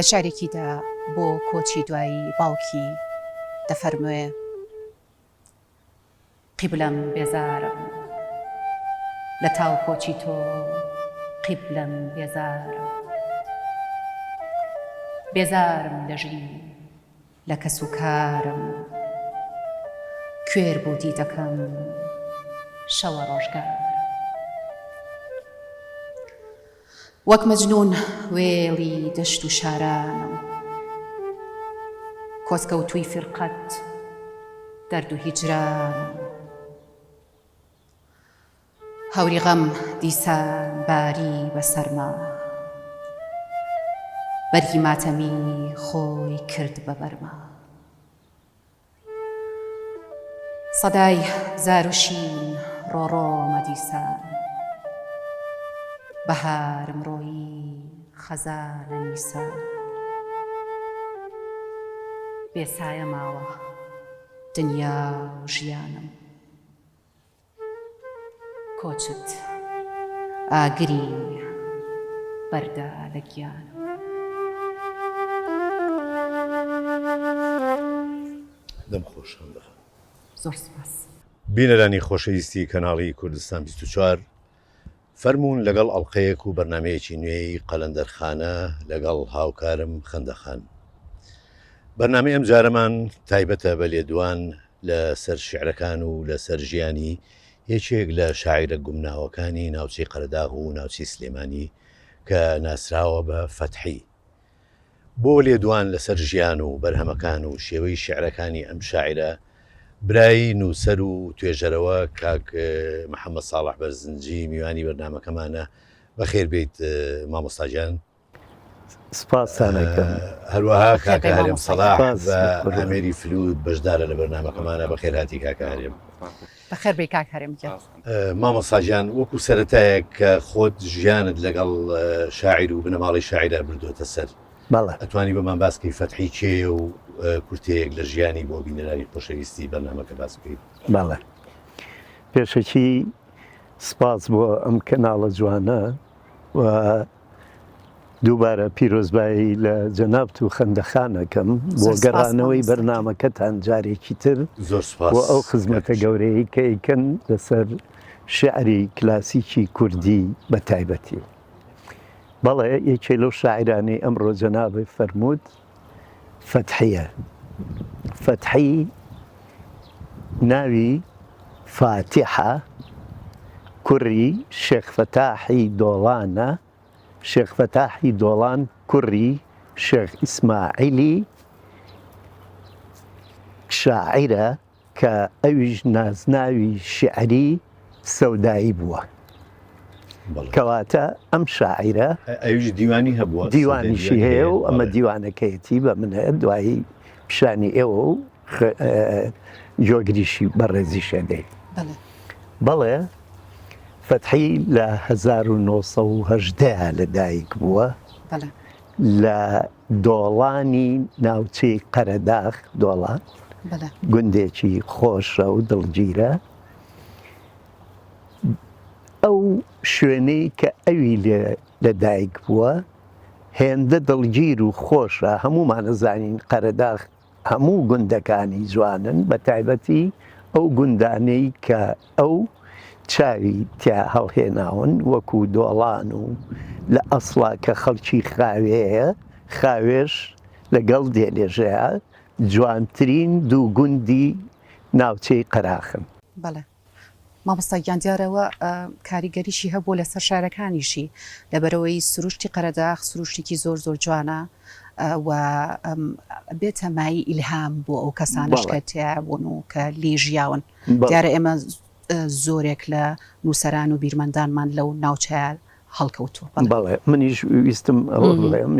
لە شعرێکیدا بۆ کۆچی دوایی باوکی دەفەرموێ، قیبلەم بێزارم لە تاو کۆچی تۆ قیبلەم بێزارم بێزارم لە ژین لە کەس و کارم کوێر بوو دیدەکەم شەوە ڕۆژگارم. وەک مەجنوون وێڵی دەشت و شارانم. کۆسکەوتووی فیرقەت دەرد و هیجرانم. هەوری غەم دیسان باری بە سەرما. بەرگی ماتەمی خۆی کرد بە بەرما. سەدای زار و شین ڕۆڕۆمە دیسان. بەهارم ڕۆیی خەزانە نیسان. بێ سایە ماوە دنیا و ژیانم. کۆچت ئاگری بەردا لە گیانم. دەم خۆش هەندە. زۆر سوپاس. بینەرانی خۆشەویستی کەناڵی کوردستان 24 فەرموون لەگەڵ ئەڵقەیەک و بەرنامەیەکی نوێی قەلەندەرخانە لەگەڵ هاوکارم خەندەخان. بەرنامەی ئەمجارەمان تایبەتە بە لێدوان لە سەر شیعرەکان و لە سەر ژیانی یەکێک لە شاعیرە گومناوەکانی ناوچەی قەرەداغ و ناوچەی سلێمانی کە ناسراوە بە فەتحی. بۆ لێدوان لەسەر ژیان و بەرهەمەکان و شێوەی شیعرەکانی ئەم شاعیرە برای نووسەر و توێژەرەوە کاک محەمەد ساڵح بەرزنجی میوانی بەرنامەکەمانە. بەخێر بێیت مامۆستا گیان. سپاستان ئەکەم. هەروەها کاکە هەرێم سەڵاح بە ئامێری فلوت بەشدارە لە بەرنامەکەمانە بەخێر هاتی کاکە هەرێم. بەخێر بێی کاک هەرێم گیان. مامۆستا گیان وەکو سەرەتایەک کە خۆت ژیانت لەگەڵ شاعیر و بنەماڵەی شاعیرا بردۆتە سەر بەڵێ. ئەتوانی بۆمان باس کەی فەتحی کێیە و کورتەیەک لە ژیانی بۆ بینەرانی خۆشەویستی بەرنامەکە باس بکەیت؟ بەڵێ پێشەکی سپاس بۆ ئەم کەناڵە جوانە و دووبارە پیرۆزبایی لە جەنابت و خەندەخان ئەکەم بۆ گەڕانەوەی بەرنامەکەتان جارێکی تر بۆ ئەو خزمەتە گەورەیەی کە ئەیکەن لەسەر شیعری کلاسیکی کوردی بە تایبەتی. بەڵێ یەکێ لەو شاعیرانەی ئەمڕۆ جەنابت فەرمووت فەتحیە. فەتحی ناوی فاتیحە کوڕی شێخ فەتاحی دۆڵانە، شێخ فەتاحی دۆڵان کوڕی شێخ ئیسماعیلی شاعیرە کە ئەویش نازناوی شیعری سەودایی بووە. کەواتە ئەم شاعیرە ئەویش دیوانی هەبووە، دیوانیشی هەیە و ئەمە دیوانەکەیەتی بە من هەیە دوایی پیشانی ئێوە و جۆگریشی بەڕێزیش ئەدەین. بەڵێ فەتحی لە 1970 لە دایک بووە لە دۆڵانی ناوچەی قەرەداخ دۆڵان گوندێکی خۆشە و دڵگیرە ئەو شوێنەی کە ئەوی لێ لە دایک بووە هێندە دڵگیر و خۆشە هەموومان ئەزانین قەرەداخ هەموو گوندەکانی جوانن بە تایبەتی ئەو گوندانەی کە ئەو چاوی تیا هەڵهێناون وەکو دۆڵان و لە ئەسڵا کە خەڵکی خاوێیە خاوێش لەگەڵ دێلێژەیا جوانترین دوو گوندی ناوچەی قەراخن. بەڵێ مامۆستا گیان دیارە وە کاریگەریشی هەبووە لەسەر شارەکانیشی لەبەرئەوەی سروشتی قەرەداخ سروشتێکی زۆر زۆر جوانە و بێتە مایەی ئیلهام بۆ ئەو کەسانەش کە تیا بوون و کە لێی ژیاون دیارە ئێمە زۆرێک لە نووسەران و بیرمەندانمان لەو ناوچەیە هەڵکەوتووە. بەڵێ منیش ویستم ئەوە بڵێم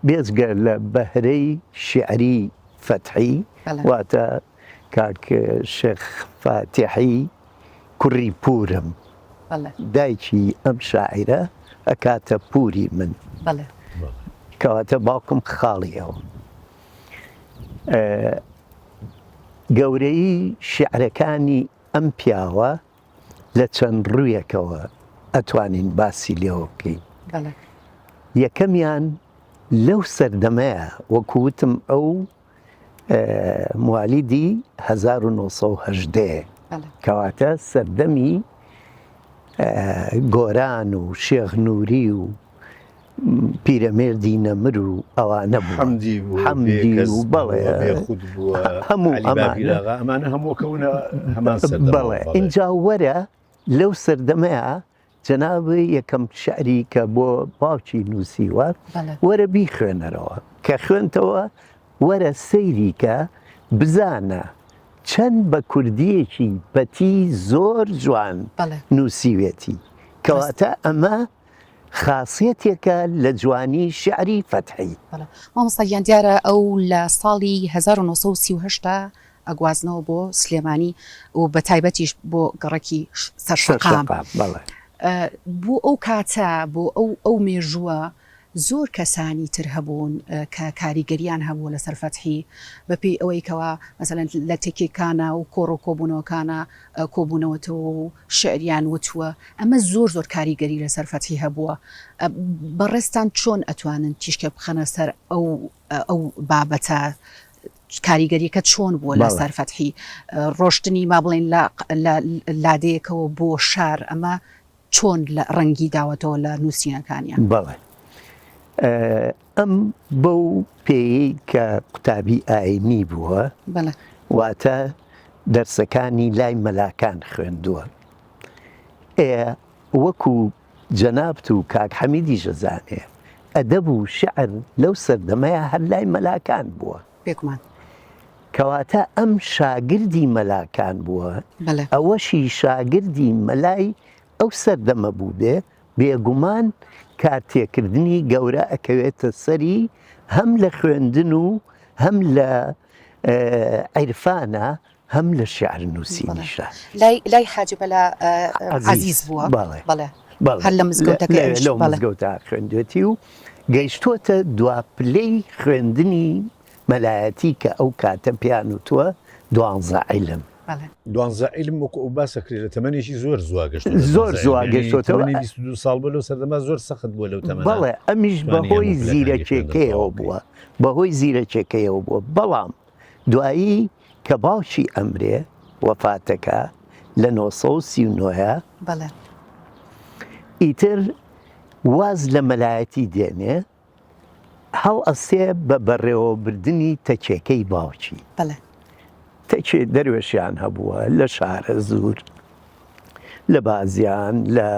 بێجگە لە بەهرەی شیعری فەتحی واتە کاک شێخ فاتیحی کوڕی پوورم، دایکی ئەم شاعیرە ئەکاتە پووری من، کەواتە باوکم خاڵی ئەوە. گەورەیی شیعرەکانی ئەم پیاوە لە چەند ڕوویەکەوە ئەتوانین باسی لێوە بکەین. یەکەمیان. لەو سەردەمەیا وەکو وتم ئەو موالیدی 1970 کەواتە سەردەمی گۆران و شێخ نووری و پیرەمێردی نەمر و ئەوانە بوو حەمدی بوو حەمدی و بەڵێ بێخود بووە هەموو عەلی باپیراغا ئەمانە هەموو کەونە هەمان سەردەم بەڵێ ئینجا وەرە لەو سەردەمەیە جەنابی یەکەم شعری کە بۆ باوکی نووسیوە وەرە بیخوێنەرەوە کە خوێنتەوە وەرە سەیری کە بزانە چەند بە کوردیەکی پەتی زۆر جوان نووسیوێتی کەواتە ئەمە خاسیەتێکە لە جوانی شیعری فەتحی. بەڵێ مامۆستا گیان دیارە ئەو لە ساڵی 1938 دا ئەگوازنەوە بۆ سلێمانی و بە تایبەتیش بۆ گەڕەکی سەرشەقام بەڵێ. بۆ ئەو کاتە بۆ ئەو ئەو مێژووە زۆر کەسانی تر هەبوون کە کاریگەریان هەبووە لەسەر فەتحی بەپێی ئەوەی کەوا مەسەلەن لە تەکیەکانا و کۆڕ و کۆبوونەوەکانا کۆبوونەوەتەوە و شیعریان وتووە ئەمە زۆر زۆر کاریگەری لەسەر فەتحی هەبووە بەڕێزتان چۆن ئەتوانن تیشکە بخەنە سەر ئەو ئەو بابەتە کاریگەریەکە چۆن بووە لەسەر فەتحی ڕۆشتنی ما بڵێن لە لادێیەکەوە بۆ شار ئەمە چۆن لە ڕەنگی داوەتەوە لە نووسینەکانیان؟ بەڵێ ئەم بەو پێیەی کە قوتابی ئاینی بووە واتە دەرسەکانی لای مەلاکان خوێندووە ئێ وەکو جەنابت و کاک حەمیدیش ئەزانێ ئەدەب و شعر لەو سەردەمەیا هەر لای مەلاکان بووە. بێگومان. کەواتە ئەم شاگردی مەلاکان بووە، ئەوەشی شاگردی مەلای ئەو سەردەمە بووبێ، بێگومان کارتێکردنی گەورە ئەکەوێتە سەری هەم لە خوێندن و هەم لە عیرفانا هەم لە شیعر نووسینیشا. لای حاجی مەلا عەزیز بووە؟ بەڵێ. هەر لە مزگەوتەکەی ئەویش؟ لەو مزگەوتە خوێندوێتی و گەیشتووەتە دوا پلەی خوێندنی مەلایەتی کە ئەو کاتە پێیان وتووە دوانزە عیلم. دوانزە عیلم وەکو ئەو باس ئەکرێ لە تەمەنێکی زۆر زووا گەشتۆتە زۆر زووا گەشتۆتەوە. تەمەنی 22 ساڵ بووە لەو سەردەمە زۆر سەخت بووە لەو تەمەنە. بەڵێ ئەمیش بەهۆی زیرەکێکەیەوە بووە بەهۆی زیرەکێکەیەوە بووە بەڵام دوایی کە باوکی ئەمرێ وەفاتەکا لە 939 بەڵێ. ئیتر واز لە مەلایەتی دێنێ هەڵئەسێ بە بەڕێوەبردنی تەکێکەی باوکی. بەڵێ. تەکێ دەروێشیان هەبووە لە شارەزوور، لە بازیان، لە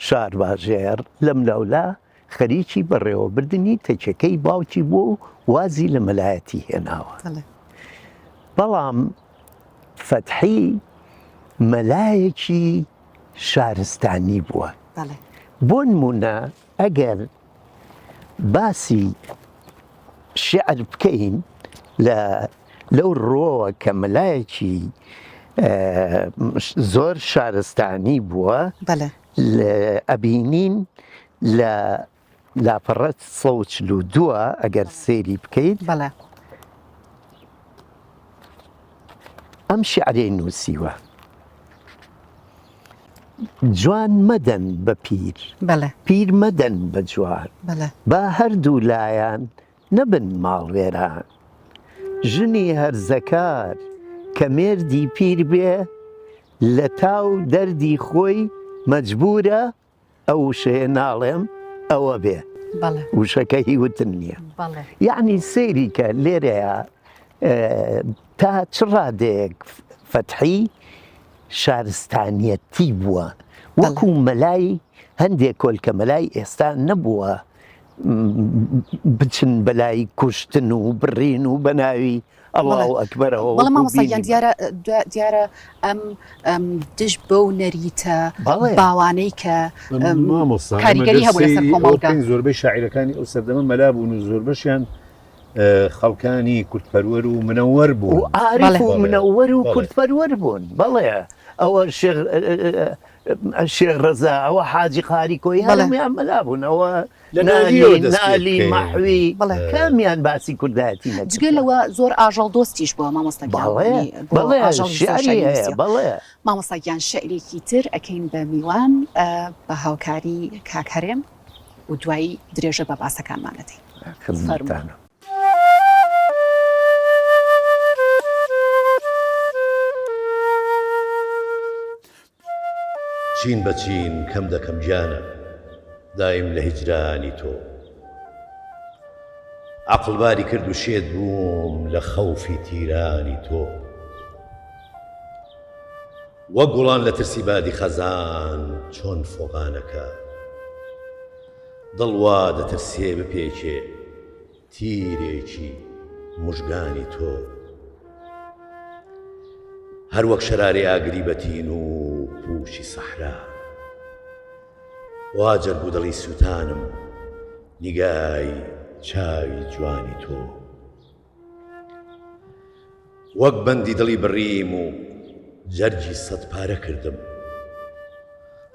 شارباژێڕ، لەملاولا خەریکی بەڕێوەبردنی تەکێکەی باوکی بووە و وازی لە مەلایەتی هێناوە. بەڵێ. بەڵام فەتحی مەلایەکی شارستانی بووە. بەڵێ. بۆنموونە ئەگەر باسی شیعر بکەین لە لەو ڕووەوە کە مەلایەکی زۆر شارستانی بووە ئەبینین لە لاپەڕە 142 ئەگەر سەیری بکەیت ئەم شیعرەی نووسیوە. جوان مەدەن بە پیر، پیر مەدەن بە جوان، با هەردوو لایان نەبن ماڵوێران. ژنی هەرزەکار کە مێردی پیر بێ، لە تاو دەردی خۆی مەجبوورە ئەو وشەیە ناڵێم ئەوە بێ وشەکە هی وتن نییە یعنی سەیری کە لێرەیە تا چ ڕادەیەک فەتحی شارستانیەتی بووە وەکو مەلای هەندێک کۆلکە مەلای ئێستا نەبووە بچن بەلای کوشتن و بڕین و بەناوی ئەڵاو ئەکبەرەوە بەڵێ مامۆستا گیان دیارە دیارە ئەم دژ بەو نەریتە باوانەی کە کاریگەری هەبوو لەسەر کۆمەڵگا زۆربەی شاعیرەکانی ئەو سەردەمە مەلا بوون و زۆربەشیان خەڵکانی کوردپەروەر و منەوەر بوون و عارف و منەوەر و کوردپەروەر بوون بەڵێ ئەوە شێخ شێخ ڕەزا ئەوە حاجی قاری کۆی هەموویان مەلا بوون ئەوە نالی مەحوی کامیان باسی کوردایەتی نەکردووە؟ جگە لەوە زۆر ئاژەڵ دۆستیش بووە مامۆستا گیان بەڵێ شیعری هەیە بەڵێ. مامۆستا گیان شیعرێکی تر ئەکەین بە میوان بە هاوکاری کاک هەرێم و دوایی درێژە بە باسەکانمان ئەدەین. خزمەتتانم. چین بە چین کەم دەکەم گیانە دایم لە هیجرانی تۆ عەقڵ باری کرد و شێت بووم لە خەوفی تیرانی تۆ وەک گوڵان لە ترسی بادی خەزان چۆن فۆغانەکە دڵ وا دەترسێ بپێکێ تیرێکی موژگانی تۆ هەر وەک شەرارەی ئاگری بەتین و پووشی سەحرا وا جەرگ و دڵی سووتانم نیگای چاوی جوانی تۆ وەک بەندی دڵی بڕیم و جەرگی سەدپارە کردم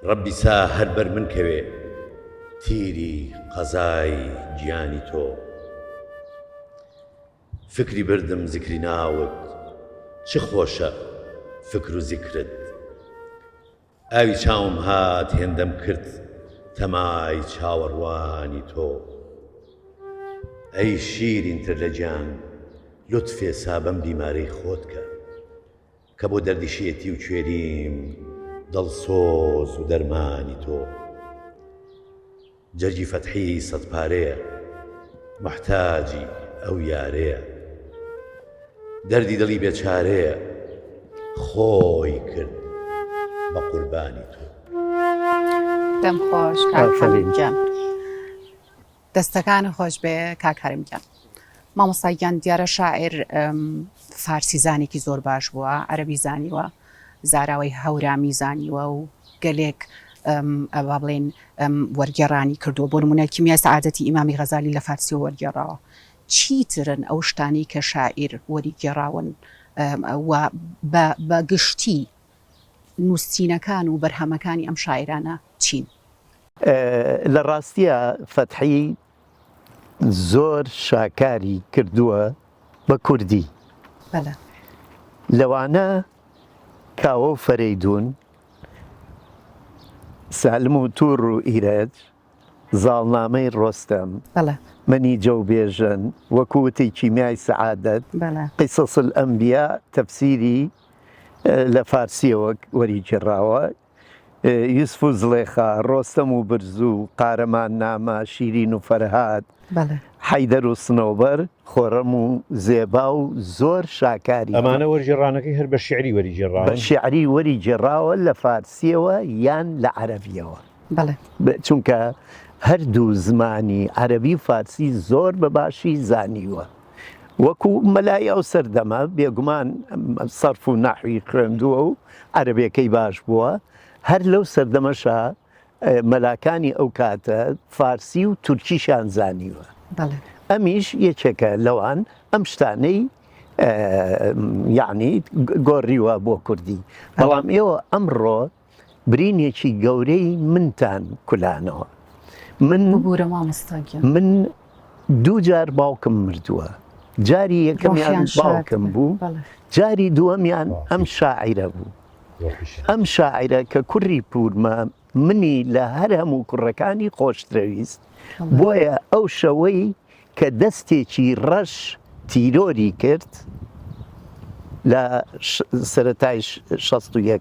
ڕەبی سا هەر بەر من کەوێ تیری قەزای گیانی تۆ فکری بردم زیکری ناوت چ خۆشە فکر و زیکرت ئاوی چاوم هات هێندەم کرد تەمای چاوەڕوانی تۆ ئەی شیرینتر لە گیان لوتفێ سا بەم بیمارەی خۆت کە کە بۆ دەردی شێتی و کوێریم دڵسۆز و دەرمانی تۆ جەرگی فەتحی سەدپارەیە موحتاجی ئەو یارەیە دەردی دڵی بێچارەیە خۆی کرد بە قوربانی تۆ. دەم خۆش کاک حەمید گیان. دەستەکانت خۆش بێ کاک هەرم گیان. مامۆستا گیان دیارە شاعیر فارسی زانێکی زۆر باش بووە، عەرەبی زانیوە، زاراوەی هەورامی زانیوە و گەلێک با بڵێین وەرگێڕانی کردووە. بۆ نموونە کیمیای سەعادەتی ئیمامی غەزالی لە فارسیەوە وەرگێڕاوە. چیترن ئەو شتانەی کە شاعیر وەریگێڕاون و بە گشتی نووسینەکان و بەرهەمەکانی ئەم شاعیرانە چین؟ لە ڕاستیا فەتحی زۆر شاکاری کردووە بە کوردی. بەلێ. لەوانە کاوە و فەرەیدوون، سالم و تووڕ و ئیرەج، زاڵنامەی ڕۆستەم، بەڵێ. مەنیجە و بێژەن، وەکوو وتی کیمیای سەعادەت، بەڵێ. قیصص الانبیاء تەفسیری لە فارسییەوە وەریگێڕاوە، یوسف و زڵێخا، ڕۆستەم و برزو، قارەمان نامە، شیرین و فەرهاد، بەڵێ. حەیدەر و سنەوبەر، خۆڕەم و زێبا و زۆر شاکاری تر. ئەمانە وەرگێڕانەکەی هەر بە شیعری وەریگێڕاون؟ بە شیعری وەریگێڕاوە لە فارسییەوە یان لە عەرەبییەوە. بەڵێ. چونکە هەردوو زمانی عەرەبی و فارسی زۆر بە باشی زانیوە. وەکو مەلای ئەو سەردەمە بێگومان سەرف و نەحوی خوێندووە و عەرەبیەکەی باش بووە، هەر لەو سەردەمەشا مەلاکانی ئەو کاتە فارسی و تورکیشیان زانیوە. ئەمیش یەکێکە لەوان ئەم شتانەی یەعنی گۆڕیوە بۆ کوردی. بەڵام ئێوە ئەمڕۆ برینێکی گەورەی منتان کولانەوە. من ببورە مامۆستا گیان. من دوو جار باوکم مردووە. جاری یەکەمیان باوکم بوو، جاری دووەمیان ئەم شاعیرە بوو. ئەم شاعیرە کە کوڕی پوورمە منی لە هەر هەموو کوڕەکانی خۆشترەویست. بۆیە ئەو شەوەی کە دەستێکی ڕەش تیرۆری کرد لە سەرەتای 61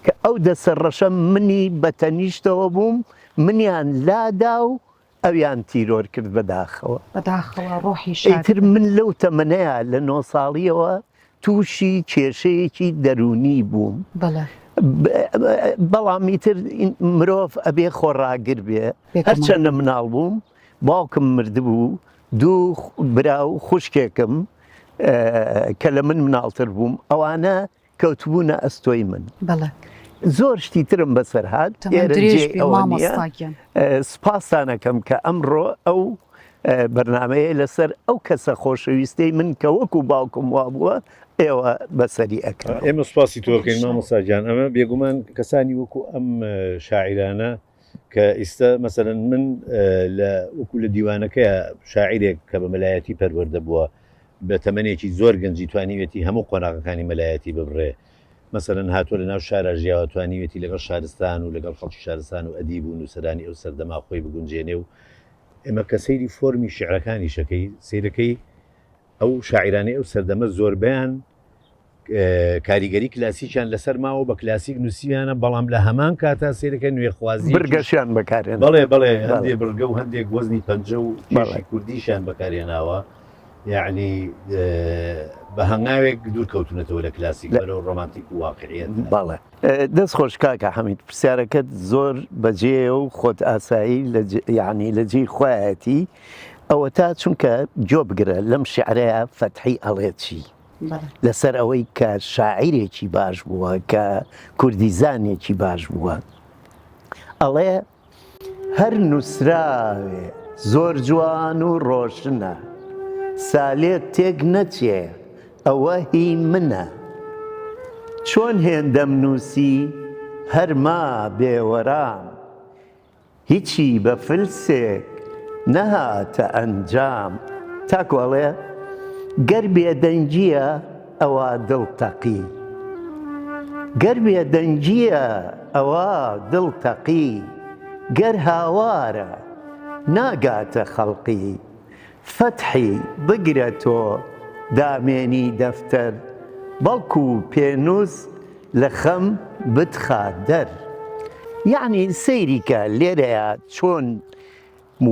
کە ئەو دەستە ڕەشە منی بە تەنیشتەوە بووم منیان لادا و ئەویان تیرۆر کرد بەداخەوە. بەداخەوە ڕۆحی شاد. ئیتر من لەو تەمەنەیا لە نۆ ساڵیەوە تووشی کێشەیەکی دەروونی بووم. بەڵێ. بەڵام ئیتر مرۆڤ ئەبێ خۆڕاگر بێ. هەرچەندە مناڵ بووم باوکم مردبوو دوو برا و خوشکێکم کە لە من مناڵتر بووم ئەوانە کەوتبوونە ئەستۆی من. بەڵێ. زۆر شتی ترم بەسەر هات تەمەن ئێرە درێژ جێی بی ئەوە نییە. مامۆستا گیان. سوپاستان ئەکەم کە ئەمڕۆ ئەو بەرنامەیە لەسەر ئەو کەسە خۆشەویستەی من کە وەکو باوکم وابووە ئێوە بەسەری ئەکەنەوە. ئێمە سوپاسی تۆ ئەکەین مامۆستا گیان ئەمە بێگومان کەسانی وەکو ئەم شاعیرانە کە ئیستا مەسەلەن من لە وەکو لە دیوانەکەیا شاعیرێک کە بە مەلایەتی پەروەردە بووە بە تەمەنێکی زۆر گەنجی توانیوێتی هەموو قۆناغەکانی مەلایەتی ببڕێ مەسەلەن هاتووە لە ناو شارا ژیاوە توانیوێتی لەگەڵ شارستان و لەگەڵ خەڵکی شارستان و ئەدیب و نووسەرانی ئەو سەردەما خۆی بگونجێنێ و. ئێمە کە سەیری فۆرمی شیعرەکانیش ئەکەی، سەیرەکەی ئەو شاعیرانەی ئەو سەردەمە زۆربەیان کاریگەری کلاسیکیان لەسەر ماوە بە کلاسیک نووسیانە بەڵام لە هەمان کاتا سەیرەکە نوێخوازی بڕگەشیان بەکارێن بەڵێ بەڵێ هەندێ بڕگە و هەندێک وەزنی پەنجە و کێشی کوردیشیان بەکارهێناوە یعنی بە هەنگاوێک دوور کەوتونەتەوە لە کلاسیک بەرەو ڕۆمانتیک و واقعیت بەڵێ دەست خۆش کاکە حەمید پرسیارەکەت زۆر بەجێیە و خۆت ئاسایی لە یعنی لە جێی خۆیەتی ئەوەتا چونکە گوێ بگرە لەم شعرەیە فەتحی ئەڵێ چی لەسەر ئەوەی کە شاعیرێکی باش بووە کە کوردیزانێکی باش بووە ئەڵێ هەر نووسراوێ زۆر جوان و ڕۆشنە سالێت تێک نەچێ ئەوە هی منە چۆن هێندەم نووسی هەر ما بێوەرام هیچی بە فلسێک نەهاتە ئەنجام تاکو ئەڵێ گەر بێدەنگییە ئەوا دڵ تەقی گەر بێدەنگییە ئەوا دڵ تەقی گەر هاوارە ناگاتە خەڵقی فەتحی بگرە تۆ دامێنی دەفتەر بەڵکو پێنووس لە خەم بتخا دەر. یەعنی سەیری کە لێرەیا چۆن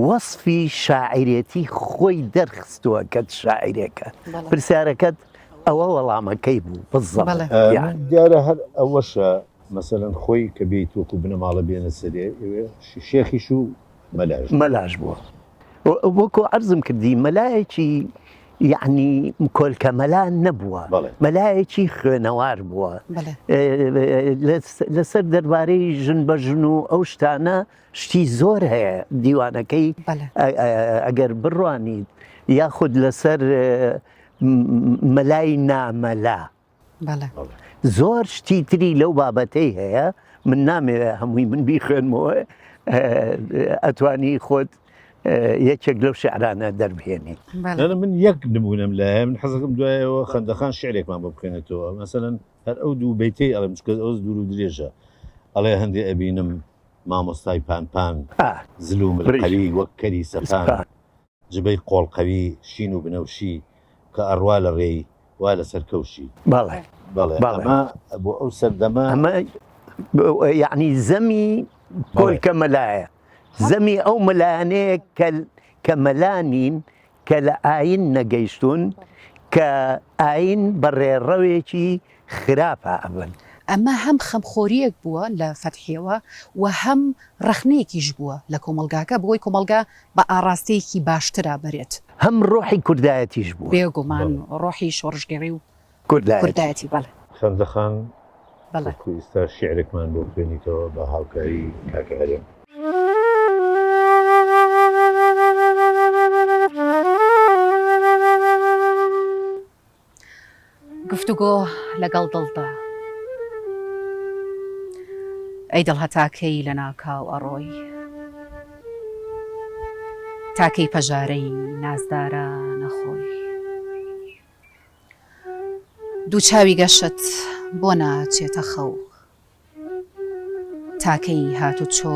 وەسفی شاعیرێتی خۆی دەرخستووە کە چ شاعیرێکە. پرسیارەکەت ئەوە وەڵامەکەی بوو بالضبط. دیارە هەر ئەوەشە مەسەلەن خۆی کە بێیت وەکو بنەماڵە بێنە سەرێ شێخیش و مەلاش مەلاش بووە. وەکو عەرزم کردی مەلایەکی یەعنی کۆلکە مەلا نەبووە مەلایەکی خوێنەوار بووە لەسەر دەربارەی ژن بە ژن و ئەو شتانە شتی زۆر هەیە دیوانەکەی ئەگەر بڕوانیت یاخود لەسەر مەلای نامەلا زۆر شتی تری لەو بابەتەی هەیە من نامەوێ هەمووی من بیخوێنمەوە ئەتوانی خۆت یەکێک لەو شعرانە دەربهێنی من یەک نمونەم لایە من حەزەکەم دوایەوە خەندەخان شعرێکمان بۆ بخوێنێتەوە مەسەلەن هەر ئەو دوو بەیتەی ئەڵێم چونکە ئەو دوور و درێژە ئەڵێ هەندێ ئەبینم مامۆستای پان پان زل و مل قەوی وەک کەری سەپان جبەی قۆڵ قەوی شین و بنەوشی کە ئەڕوا لە ڕێی وا لە سەر کەوشی. بەڵێ بەڵێ ئەمە بۆ ئەو سەردەمە. ئەمە یەعنی زەمی کۆلکە مەلایە زەمی ئەو مەلایانەیە کە کە مەلا نین کە لە ئاین نەگەیشتوون کە ئاین بە ڕێڕەوێکی خراپا ئەبەن. ئەمە هەم خەمخۆرییەک بووە لە فەتحییەوە و هەم ڕەخنەیەکیش بووە لە کۆمەڵگاکە بۆی کۆمەڵگا بە ئاڕاستەیەکی باشترا بەرێت. هەم ڕۆحی کوردایەتیش بووە. بێگومان ڕۆحی شۆڕشگێڕی و کوردایەتی بەڵێ. خەندە خان وەکو ئیستا شیعرێکمان بۆ بخوێنیتەوە بە هاوکاری کاکە هەرێم. گفتوگۆ لەگەڵ دڵدا. ئەی دڵ هەتا کەی لەناکاو ئەڕۆی؟ تا کەی پەژارەی نازدارانە خۆی؟ دوو چاوی گەشت بۆ ناچێتە خەو؟ تا کەی هاتوچۆ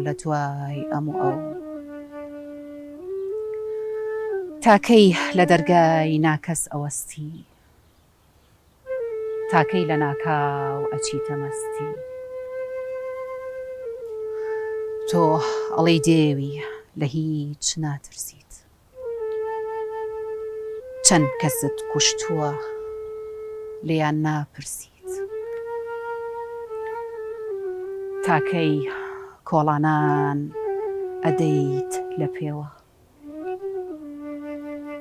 لە دوای ئەم و ئەو؟ تا کەی لە دەرگای ناکەس ئەوەستی؟ تا کەی لە ناکاو ئەچیتە مەستی؟ تۆ ئەڵێی دێوی لە هیچ ناترسیت. چەند کەست کوشتووە لێیان ناپرسیت؟ تا کەی کۆڵانان ئەدەیت لە پێوە؟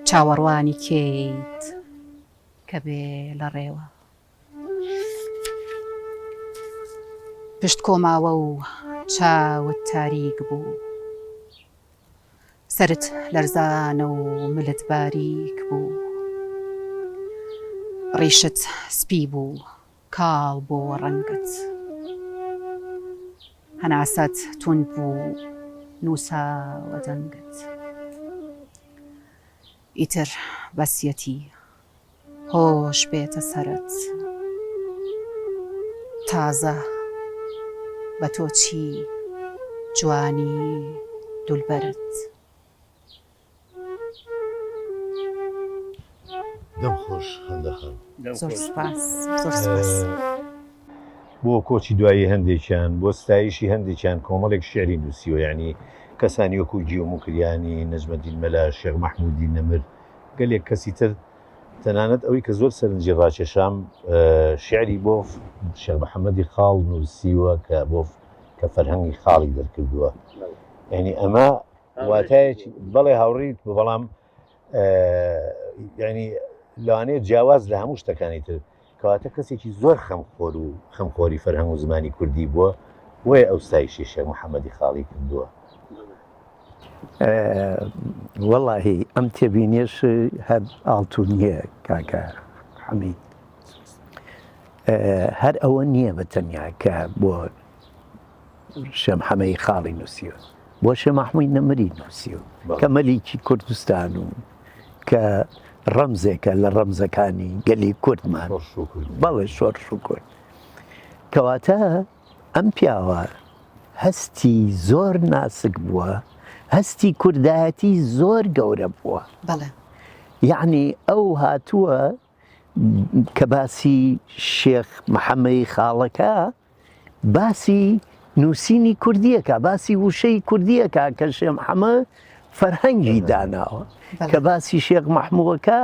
چاوەڕوانی کێیت کە بێ لە ڕێوە؟ پشت کۆماوە و چاوت تاریک بوو. سەرت لەرزانە و ملت باریک بوو. ڕیشت سپی بوو، کاڵ بۆوە ڕەنگت. هەناسەت توند بوو، نووساوە دەنگت. ئیتر بەسیەتی هۆش بێتە سەرت. تازە بە تۆ چی جوانی دولبەرت. دەم خۆش خەندە خان. زۆر سوپاس زۆر سوپاس. بۆ کۆچی دوایی هەندێکیان، بۆ ستایشی هەندێکیان کۆمەڵێک شیعری نووسیوە، یانی کەسانی وەکوو گیو موکریانی، نەجمەدین مەلا، شێخ مەحموودی نەمر، گەلێک کەسی تر، تەنانەت ئەوەی کە زۆر سەرنجی ڕاکێشام شیعری بۆ شێخ محەممەدی خاڵ نووسیوە کە بۆ کە فەرهەنگی خاڵی دەرکردووە. یانی ئەمە واتایەکی بەڵێ هاوڕیت بوو بەڵام یانی لەوانەیە جیاواز لە هەموو شتەکانی تر کەواتە کەسێکی زۆر خەمخۆر و خەمخۆری فەرهەنگ و زمانی کوردی بووە بۆیە ئەو ستایشی شێخ محەممەدی خاڵی کردووە. وەڵاهی ئەم تێبینیەش هەر ئاڵتونیە کاکە حەمید هەر ئەوە نییە بە تەنیا کە بۆ شێ محەمەی خاڵی نووسیوە بۆ شێ مەحمووی نەمری نووسیوە کە مەلیکی کوردستان و کە ڕەمزێکە لە ڕەمزەکانی گەلی کوردمان بەڵێ شۆڕش و کورد کەواتە ئەم پیاوە هەستی زۆر ناسک بووە هەستی کوردایەتی زۆر گەورە بووە بەڵێ یعنی ئەو هاتووە کە باسی شێخ محەممەی خاڵەکە باسی نووسینی کوردیەکە باسی وشەی کوردیەکە کە شێ محەمە فەرهەنگی داناوە کە باسی شێخ مەحمووەکە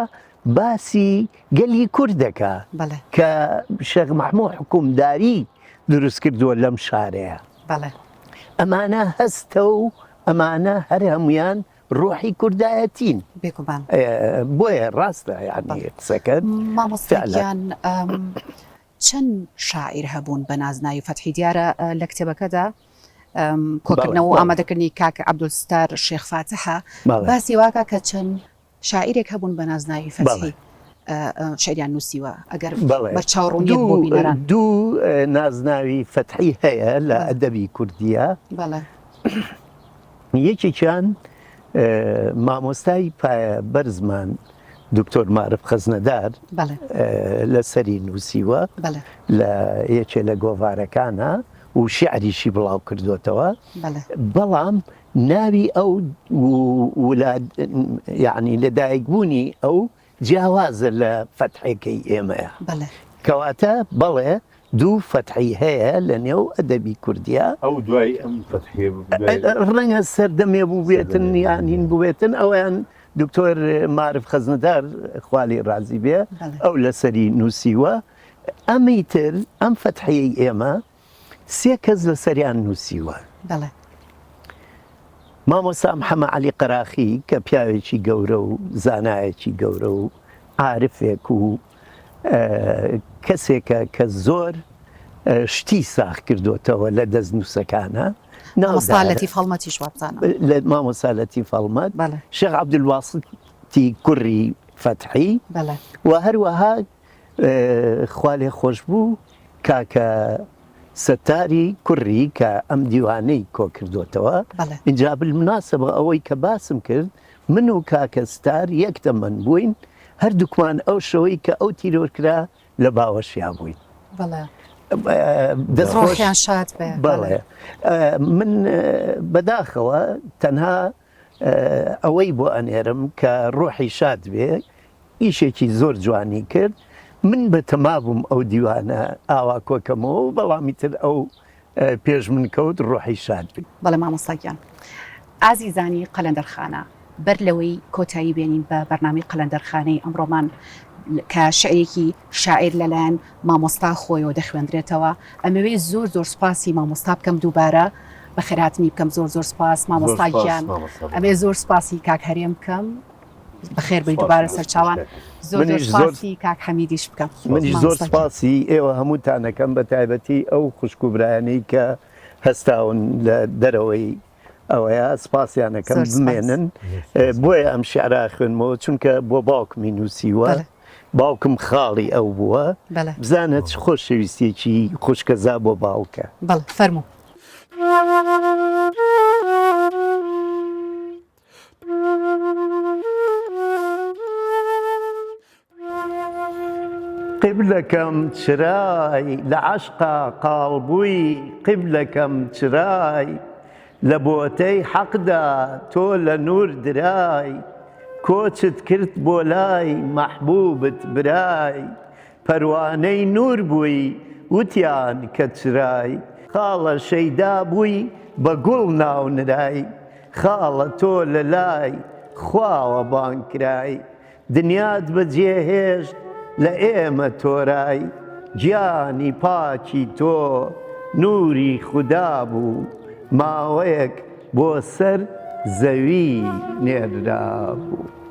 باسی گەلی کوردەکە کە شێخ مەحموو حکومداری دروست کردووە لەم شارەیە ئەمانە هەستە و ئەمانە هەر هەمویان ڕۆحی کوردایەتین بێگومان بۆیە ڕاستە یعنی قسەکەت مامۆستا گیان چەند شاعیر هەبوون بە نازناوی فەتحی دیارە لە کتێبەکەدا کۆکردنەوە و ئامادەکردنی کاک عەبدولستار شێخ فاتحە باسی واکە کە چەند شاعیرێک هەبوون بە نازناوی فەتحی شعریان نووسیوە ئەگەر بەرچاو ڕوونیەک بۆ بینەران. دوو نازناوی فەتحی هەیە لە ئەدەبی کوردیە یەکێکیان مامۆستای پایە بەرزمان دکتۆر مارف خەزنەدار لەسەری نووسیوە لە یەکێ لە گۆڤارەکانە و شعریشی بڵاو کردوێتەوە بەڵام ناوی ئەو یعنی لەدایکبوونی ئەو جیاوازە لە فەتحێکەی ئێمەیە. کەواتە بەڵێ دوو فەتحی هەیە لە نێو ئەدەبی کوردیا. ئەو دوای ئەم فەتحیە بوو دوای. ڕەنگە سەردەمێ بووبێتن یان هین بووبێتن ئەویان دکتۆر مارف خەزنەدار خوا لێی ڕازی بێ ئەو لەسەری نووسیوە. ئەمی تر ئەم فەتحیەی ئێمە سێ کەس لەسەریان نووسیوە. بەڵێ. مامۆستا محەمە عەلی قەراخی کە پیاوێکی گەورە و زانایەکی گەورە و عارفێک و کەسێکە کە زۆر شتی ساغ کردوتەوە لە دەستنووسەکانە. مامۆستا لەتیف هەڵمەتیش وابزانم. لە مامۆستا لەتیف هەڵمەت، شێخ عەبدولباستی کوڕی فەتحی و هەروەها خوا لێ خۆش بوو کاکە ستاری کوڕی کە ئەم دیوانەی کۆ کردۆتەوە ئینجا بالمناسبە ئەوەی کە باسم کرد من و کاکە ستار یەک تەمەن بووین هەردووکمان ئەو شەوەی کە ئەو تیرۆر کرا لە باوەشیا بووین. بەڵێ. دەست خۆش. ڕۆحیان شاد بێ. بەڵێ. من بەداخەوە تەنها ئەوەی بۆ ئەنێرم کە ڕۆحی شاد بێ ئیشێکی زۆر جوانی کرد من بە تەما بووم ئەو دیوانە ئاوا کۆکەمەوە بەڵامی تر ئەو پێش من کەوت ڕۆحی شاد بێ. بەڵێ مامۆستا گیان. ئازیزانی قەلەندەرخانە بەر لەوەی کۆتایی بێنین بە بەرنامەی قەلەندەرخانەی ئەمڕۆمان کە شعرێکی شاعیر لەلایەن مامۆستا خۆیەوە دەخوێندرێتەوە ئەمەوێ زۆر زۆر سوپاسی مامۆستا بکەم دووبارە بەخێرهاتنی بکەم زۆر زۆر سوپاس مامۆستا گیان ئەمێ زۆر سوپاسی کاک هەرێم بکەم بەخێر بێی دووبارە سەرچاوان زۆر زۆر سوپاسی کاک حەمیدیش بکەم منیش زۆر سوپاسی ئێوە هەمووتانەکەم بە تایبەتی ئەو خوشک و برایانەی کە هەستاون لە دەرەوەی ئەوەیە سپاسیانەکەم بمێنن بۆیە ئەم شعرا خوێنمەوە چونکە بۆ باوکمی نووسیوە باوکم خاڵی ئەو بووە بزانە چ خۆشەویستیەکی خوشکەزا بۆ باوکە بەڵێ فەرموو. قیبلەکەم چرای لە عەشقا قاڵ بووی قیبلەکەم چرای لە بۆتەی حەقدا تۆ لە نوور درای. کۆچت کرد بۆ لای مەحبوبت برای، پەروانەی نوور بووی وتیان کە چرای، خاڵە شەیدا بووی بە گوڵ ناونرای، خاڵە تۆ لە لای خواوە بانگ کرای، دنیات بە جێ هێشت لە ئێمە تۆرای، گیانی پاکی تۆ نووری خودا بوو، ماوەیەک بۆ سەر زەوی نێررابوو.